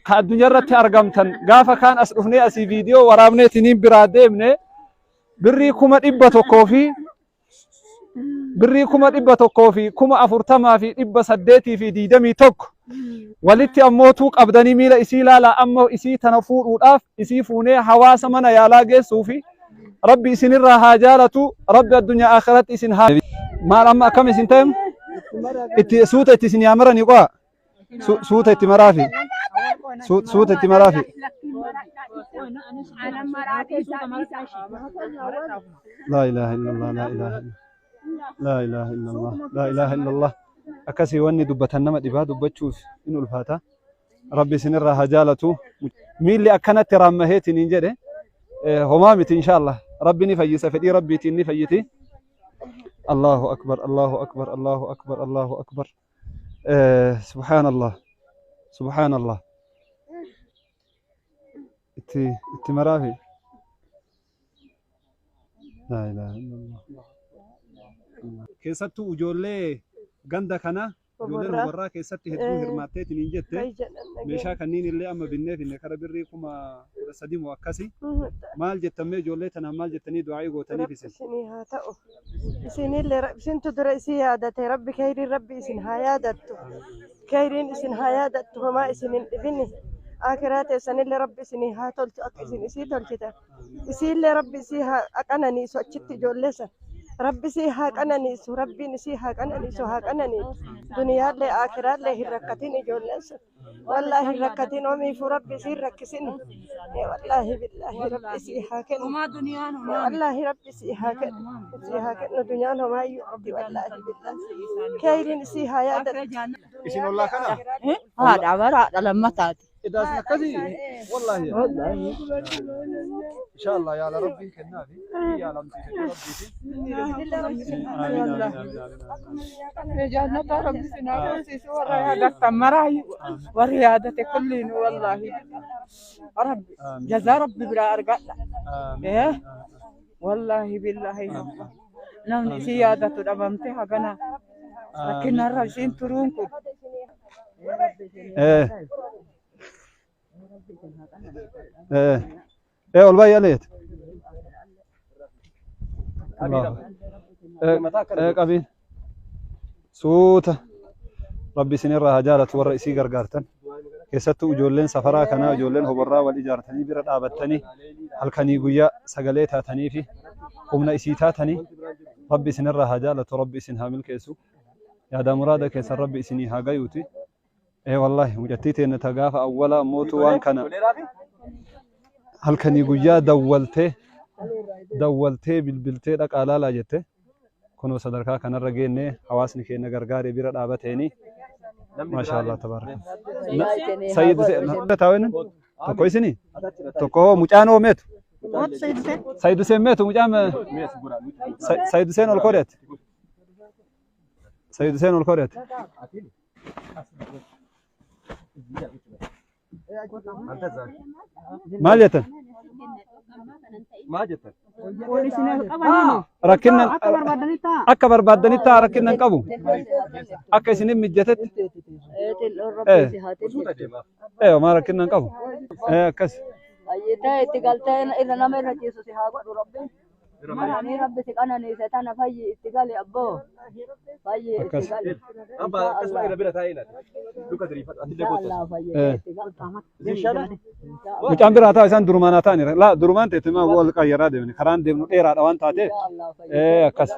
Ka addunyaa irratti argamtan gaafa kaan as dhufnee asii viidiyoo waraabneetiniin biraa deemne birrii 100,000 fi birrii 140,821 walitti ammootuu qabdanii miila isii laalaa amma isii tana fuudhuudhaaf isii fuunee hawaasa mana yaalaa geessuu fi rabbi isinirraa haa jaalatu rabbi addunyaa akhiratti isin haa maal amma akkam isin ta'e itti suuta itti isin yaamaranii qo'a Suuta itti maraafi. Suuta itti maraafi. Laa ilaaha illallah, laa ilaaha illallah. Laa ilaaha illallah, laa ilaaha illallah. Akkasii wanni dubbatan nama dhibaa dubbachuuf in ulfaata. Rabbi isinirraa haa jaalatu. Miilli akkanatti raammaheetiin hin jedhe. Homaa miti inshaallah. Rabbi ni fayyisa fedhii Rabbiitiin ni fayyiti. Allahu akbar, Allahu akbar, Allahu akbar, Allahu akbar. Subhaanallah subhaanallah itti itti maraafi laa ilaaha illallah keessattuu ijoollee ganda kana ijoolleen hobarraa keessatti hedduu hirmaatteetiin hin jette meeshaa kanneen illee amma binnee finne kara birrii 13,000 moo akkasi maal jettan mee ijoollee tanaan maal jettanii du'aa'ii gootaniif isin Isinii haa ta'u. Isinillee isintu dura isii yaadate rabbi keyriin rabbi isin haa yaadattu. Keyriin isin haa yaadattu homaa isin hin dhibini. Akiraa teessanillee rabbi isinii haa tolchu akka isin isii tolchitan. Isiillee rabbi isii haa qananiisu achitti ijoollee san. Rabbi isii haa qananiisu rabbiin isii haa qananiisu haa qananiisu. Duniyaallee akiraallee hin rakkatin ijoolleen sun. Wallaahi hin rakkatin omiifuu rabbi isii hin rakkisin. Wallaahi billaahi rabbi isii haa kennu. Wallaahi rabbi isii haa kennu. Isii haa kennu duniyaan homaayyuu miti wallaahi billaahi. Keyriin isii haa yaadattu. Isin ollaa kana? Haadha bara haadha lammataati. Idaas akkasii wallaahi. Inshallah yaala rabbiin kennaafi yaalamti fedhii rabbiitiin. Amiin amiin amiin amiin. Jannata rabbi isin haa barsiisu warra yaadattan maraayu warri yaadate kulliin wallaahi rabbi jazaa rabbi biraa argadha. Eh wallaahi billaahi namni isin yaadatu dhabamte hagana rakkinarra isin turuun kun. Eh. Eh. Eh ol baay'ee aleet. Allah. Eh eh qabiin. Suuta. Rabbi isinirraa haa jaalatu warra isii gargaartan. Keessattuu ijoolleen safaraa kanaa ijoolleen hoborraa wal ijaartanii bira dhaabattanii halkanii guyyaa sagalee taatanii fi humna isii taatanii Rabbi isinirraa haa jaalatu Rabbi isin haa milkeessu. Yaadaa muraada keessan Rabbi isinii haa gayuuti. Ee wallahi mucattii teenna ta gaafa awwala ammootu waan kana halkanii guyyaa dawwaltee dawwaltee bilbiltee dhaqaa laalaa jette kunoo sadarkaa kanarra geenne hawaasni keenya gargaaree bira dhaabateeni maashaa Allah tabaaraka. Sayyid taaween tokko isini tokko hoo mucaan hoo meetu Sayyid Hussein meetu mucaan Sayyid Hussein ol koreet Sayyid Hussein ol koreet Maal jettan? Maal jettan? Rakkinna akka barbaaddanitti ta'a rakkinna hin qabu. Akka isiniif mijatetti. Eh homaa rakkinna hin qabu. Eh akkas. Fayyitee itti galtee irra nama irra ciisu si haa godhu rabbi. Qananii rabbi si qananiise tana fayyi itti gali abboo. Fayyi itti Akkas. gali. Amma akkasuma irra bira taa'ee laata. Luka diriirfadhu. Ati illee Insha kottu. Allah fayyitee itti galta. Inshallah. Mucaan biraa ta'a isaan durumaan haa ta'ani. Laa durumaan teette maa wal qayyaraa deemne karaan deemnu dheeraadha waan taateef. Insha Allah fayyitee Eh akkas.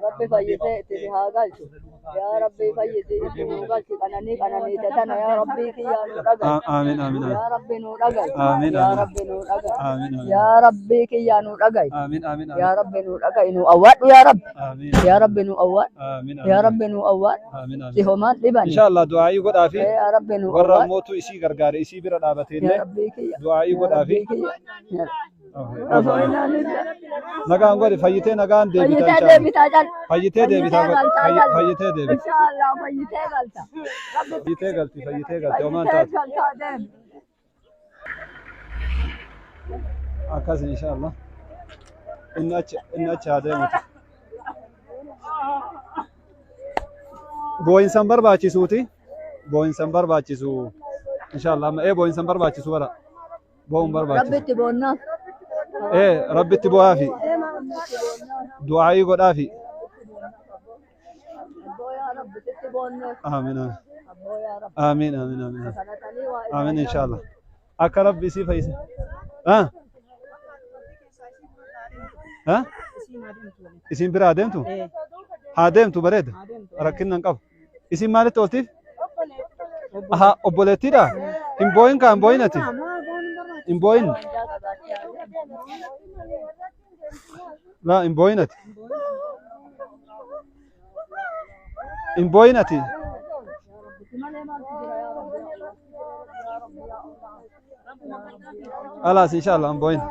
Rabbi fayyisee itti si haa galchu. Yaa Rabbi fayyisi itti nuu galchi qananii qananiite tana yaa Rabbii kiyyaa nuu dhagahi. Amiin amiin amiin. Yaa Rabbi nuu dhagahi. Amiin Yaa amiin. Rabbi nuu dhagahi. Amiin amiin. Yaa Rabbii kiyyaa nuu dhagahi. Amiin amiin Yaa amiin. Rabbi nuu dhagahi nuu awwaadhu yaa Rabbi. Amiin. Yaa Rabbi nuu awwaadhu. Amiin Yaa amiin. Rabbi nuu awwaadhu. Amiin Si amiin. homaan dhibani. Inshallah du'aa'ii godhaafi Yaa Rabbi nuu warra awwaadhu. ammootu isii gargaare isii bira dhaabatee Yaa illee Rabbii kiyya. du'aa'ii Yaa godhaafi. Rabbii kiyya. Nagaan godhi fayyitee nagaan deebita Fayyitee inshallah. deebitaa jal. Fayyitee deebitaa Fayyitee godhi. galtaa jal. Fayyitee deebita. Inshaallah fayyitee galta. Rabbi Fayyitee galti fayyitee galti homaan fayyitee taatu. galtaa deemi. Akkas inshallah. Inni achi haa deemuti. Boo'insan barbaachisuuti. Boo'insan barbaachisu. Inshallah amma boo'insa hin barbaachisu bara. Boo'uun barbaachisu. Rabbitti boonnaaf. Rabbitti bu'aafi. Du'aayii godhaafi. Abboo yaa Rabbi sitti boonneef. Amiin amiin. Abboo yaa Rabbi. Amiin amiin amiin. Kadhatanii waa Amiin inshallah. Akka Rabbi isii fayyise. Ah? Ah? Isiin bira haa deemtu? Haa deemtu bareeda. Rakkinna hin qabu. Isiin maalitti ooltiif? Aha, obboleettiidha? Hin boo'in kaa, hin boo'in ati. Hin boo'in. Laa, hin boo'in ati. Hin boo'in ati. Khalaas inshallah hin boo'in.